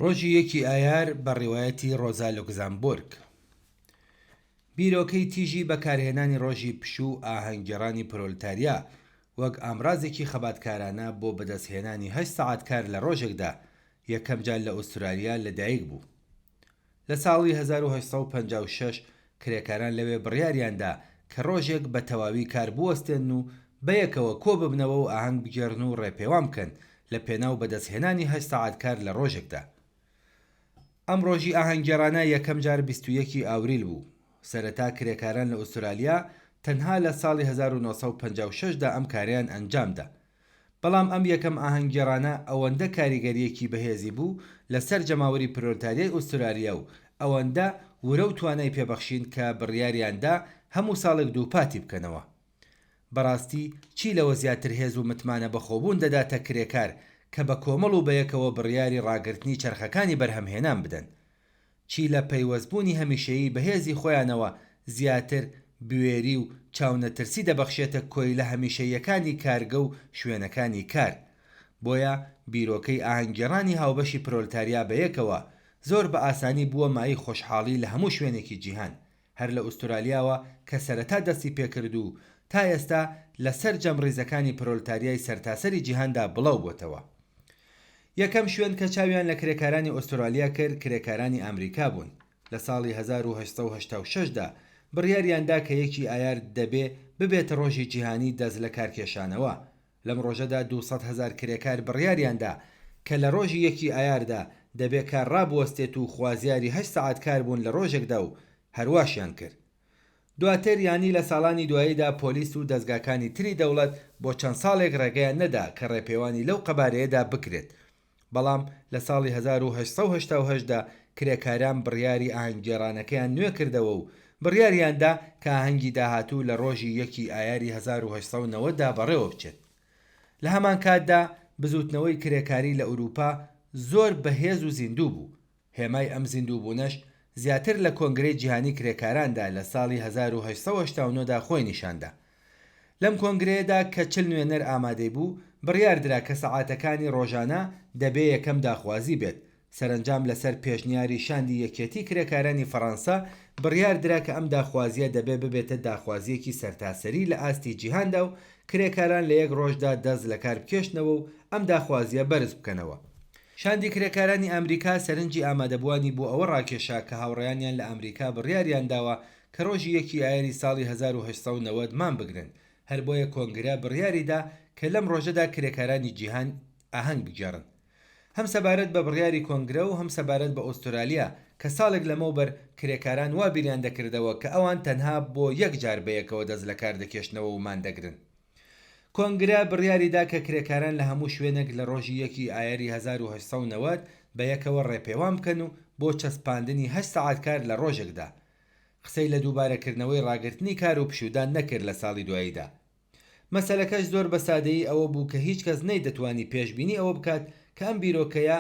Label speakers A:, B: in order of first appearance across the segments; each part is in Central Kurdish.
A: ڕۆژی یەکی ئایار بە ڕیوایەتی ڕۆزا لوکزامبورگ. بیرۆکەی تیژی بەکارهێنانی ڕۆژی پشوو و ئاهەنگگێڕانی پرۆلتاریا وەک ئامرازێکی خەباتکارانە بۆ بەدەستهێنانی هەشت سەعات کار لە ڕۆژێکدا یەکەم جار لە ئوسترالیا لەدایک بوو. لە ساڵی 1856 کرێکاران لەوێ بڕیاریان دا کە ڕۆژێک بە تەواوی کار بوەستێنن و بەیەکەوە کۆببنەوە و ئاهەنگ بگێڕن و ڕێپێوان بکەن لە پێناو بەدەستهێنانی هەشت سەعات کار لە ڕۆژێکدا. ئەم ڕۆژی ئاهەنگگێڕانە یەکەم جار 21 ی ئاوریل بوو. سەرەتا کرێکاران لە ئوسترالیا تەنها لە ساڵی 1956 دا ئەم کارەیان ئەنجامدا. بەڵام ئەم یەکەم ئاهەنگگێڕانە ئەوەندە کاریگەرییەکی بەهێزی بوو لە سەر جەماوەری پرۆلتاریای ئوسترالیا و ئەوەندە ورە و توانای پێبەخشین کە بڕیاریان دا هەموو ساڵێک دووپاتی بکەنەوە. بەڕاستی چی لەوە زیاتر هێز و متمانە بەخۆبوون دەداتە کرێکار کە بە کۆمەڵ و بەیەکەوە بڕیاری ڕاگرتنی چەرخەکانی بەرهەمهێنان بدەن؟ چی لە پەیوەستبوونی هەمیشەیی بەهێزی خۆیانەوە زیاتر بوێری و چاونەترسی دەبەخشێتە کۆیلە هەمیشەییەکانی کارگە و شوێنەکانی کار؟ بۆیە بیرۆکەی ئاهەنگگێڕانی هاوبەشی پرۆلتاریا بەیەکەوە زۆر بە ئاسانی بووە مایەی خۆشحاڵی لە هەموو شوێنێکی جیهان هەر لە ئوسترالیاوە کە سەرەتا دەستی پێکرد و تا ئێستا لە سەرجەم ڕیزەکانی پرۆلتاریای سەرتاسەری جیهاندا بڵاو بۆتەوە. یەکەم شوێن کە چاویان لە کرێکارانی ئوسترالیا کرد کرێکارانی ئامریکا بوون. لە ساڵی 1886 دا بڕیاریان دا کە یەکی ئایار دەبێ ببێتە ڕۆژی جیهانی دەست لە کارکێشانەوە. لەم ڕۆژەدا 200 هەزار کرێکار بڕیاریان دا کە لە ڕۆژی یەکی ئایاردا دەبێ کار ڕابوەستێت و خوازیاری هەشت سەعات کار بوون لە ڕۆژێکدا و هەرواشیان کرد. دواتر یانی لە ساڵانی دواییدا پۆلیس و دەزگاکانی تری دەوڵەت بۆ چەند ساڵێک ڕێگەیان نەدا کە ڕێپێوانی لەو قەبارەیەدا بکرێت. بەڵام لە ساڵی 1888 دا کرێکاران بڕیاری ئاهەنگگێڕانەکەیان نوێ کردەوە و بڕیاریان دا کە ئاهەنگی داهاتوو لە ڕۆژی یەکی ئایاری 1890 دا بەڕێوە بچێت. لە هەمانکاتدا بزووتنەوەی کرێکاری لە ئورووپا زۆر بەهێز و زیندوو بوو. هێمای ئەم زیندووبوونەش زیاتر لە کۆنگرەی جیهانی کرێکاراندا لە ساڵی 1889 دا خۆی نیشاندا. لەم کۆنگرەیەدا کە 40 نوێنەر ئامادەی بوو، بڕیاردرا کە سەعاتەکانی ڕۆژانە دەبێ یەکەم داخوازی بێت. سەرەنجام لەسەر پێشنیاری شاندی یەکێتی کرێکارانی فەڕانسە بڕیاردرا کە ئەم داخوازییە دەبێ ببێتە داخوازییەکی سەرتاسەری لە ئاستی جیهاندا و کرێکاران لە یەک ڕۆژدا دەست لەکار بکێشنەوە و ئەم داخوازییە بەرز بکەنەوە. شاندی کرێکارانی ئامریکا سەرنجی ئامادەبووانی بۆ ئەوە ڕاکێشا کە هاوڕێیانیان لە ئامریکا بڕیاریان داوە کە ڕۆژی یەکی ئایاری ساڵی 1890 مان بگرن، هەر بۆیە کۆنگرە بڕیاری دا کە لەم ڕۆژەدا کرێکارانی جیهان ئاهەنگ بگێڕن. هەم سەبارەت بە بڕیاری کۆنگرە و هەم سەبارەت بە ئوسترالیا کە ساڵێک لەمەوبەر کرێکاران وا بیریان دەکردەوە کە ئەوان تەنها بۆ یەک جار بەیەکەوە دەست لەکار دەکێشنەوە و مان دەگرن. کۆنگرە بڕیاری دا کە کرێکاران لە هەموو شوێنێک لە ڕۆژی یەک ی ئایاری 1890 بە یەکەوە ڕێپێوان بکەن و بۆ چەسپاندنی هەشت سەعات کار لە ڕۆژێکدا. قسەی لە دووبارەکردنەوەی ڕاگرتنی کار و پشوودان نەکرد لە ساڵی دواییدا. مەسەلەکەش زۆر بە سادەیی ئەوە بوو کە هیچ کەس نەیدەتوانی پێشبینی ئەوە بکات کە ئەم بیرۆکەیە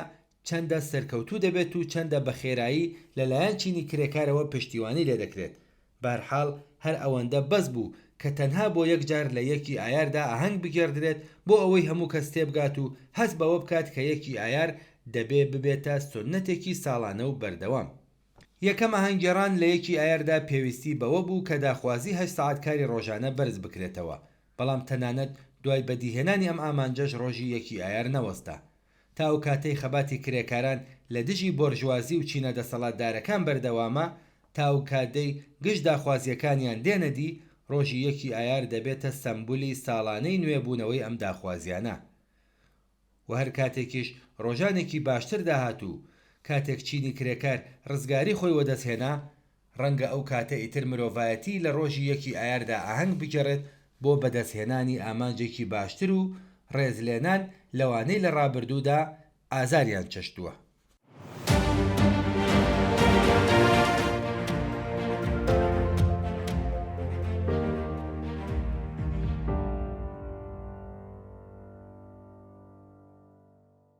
A: چەندە سەرکەوتوو دەبێت و چەندە بە خێرایی لە لایەن چینی کرێکارەوە پشتیوانی لێدەکرێت. بەهەرحاڵ هەر ئەوەندە بەس بوو کە تەنها بۆ یەک جار لە یەکی ئایاردا ئاهەنگ بگێڕدرێت بۆ ئەوەی هەموو کەس تێبگات و هەست بەوە بکات کە یەکی ئایار دەبێ ببێتە سوننەتێکی ساڵانە و بەردەوام. یەکەم ئاهەنگگێڕان لە یەکی ئایاردا پێویستی بەوە بوو کە داخوازی هەشت سەعات کاری ڕۆژانە بەرز بکرێتەوە، بەڵام تەنانەت دوای بەدیهێنانی ئەم ئامانجەش ڕۆژی یەکی ئایار نەوەستا. تا ئەو کاتەی خەباتی کرێکاران لە دژی بۆرژوازی و چینە دەسەڵاتدارەکان بەردەوامە، تا ئەو کاتەی گشت داخوازییەکانیان دێنە دی، ڕۆژی یەکی ئایار دەبێتە سەمبولی ساڵانەی نوێبوونەوەی ئەم داخوازیانە. و هەر کاتێکیش ڕۆژانێکی باشتر داهات و کاتێک چینی کرێکار ڕزگاری خۆی وەدەست هێنا، ڕەنگە ئەو کاتە ئیتر مرۆڤایەتی لە ڕۆژی یەکی ئایاردا ئاهەنگ بگێڕێت بۆ بەدەستهێنانی ئامانجێکی باشتر و ڕێزلێنان لەوانەی لە ڕابردوودا ئازاریان چەشتووە.